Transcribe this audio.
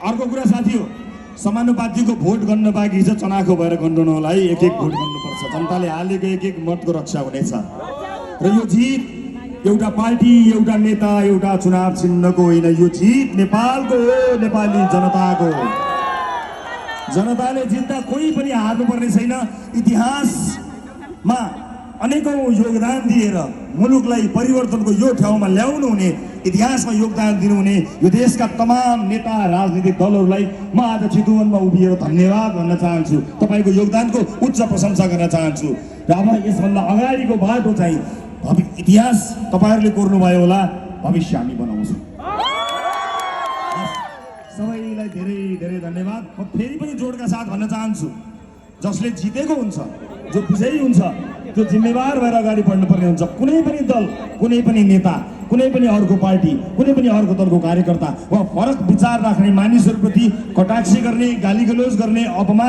अर्को कुरा साथी हो, समानुपातिको भोट गर्न बाँकी छ, चनाखो भएर गन्नु नहोला है। एक भोट गर्नुपर्छ। जनताले हालेको एक मतको रक्षा हुनेछ र यो जित एउटा पार्टी, एउटा नेता, एउटा चुनाव चिन्हको होइन। यो जित नेपालको हो, नेपाली जनताको। जनताले जित्दा कोही पनि हार्नुपर्ने छैन। इतिहासमा अनेकौं योगदान दिएर मुलुकलाई परिवर्तनको यो ठाउँमा ल्याउनु हुने, इतिहासमा योगदान दिनुहुने यो देशका तमाम नेता, राजनीतिक दलहरूलाई म आज चितवनमा उभिएर धन्यवाद भन्न चाहन्छु। तपाईको योगदानको उच्च प्रशंसा गर्न चाहन्छु र अब यसभन्दा अगाडिको बाटो चाहिँ इतिहास तपाईहरुले कोर्नुभयो होला, भविष्य हामी बनाउँछौँ। सबैलाई धेरै धेरै धन्यवाद। म फेरि पनि जोडका साथ भन्न चाहन्छु, जसले जितेको हुन्छ, जो विजयी हुन्छ, त्यो जिम्मेवार भएर अगाडि बढ्नुपर्ने हुन्छ। कुनै पनि दल, कुनै पनि नेता, कुनै पनि अर्को पार्टी, कुनै पनि अर्को दलको कार्यकर्ता वा फरक विचार राख्ने मानिसहरूप्रति कटाक्ष गर्ने, गालीगलोज गर्ने, अपमान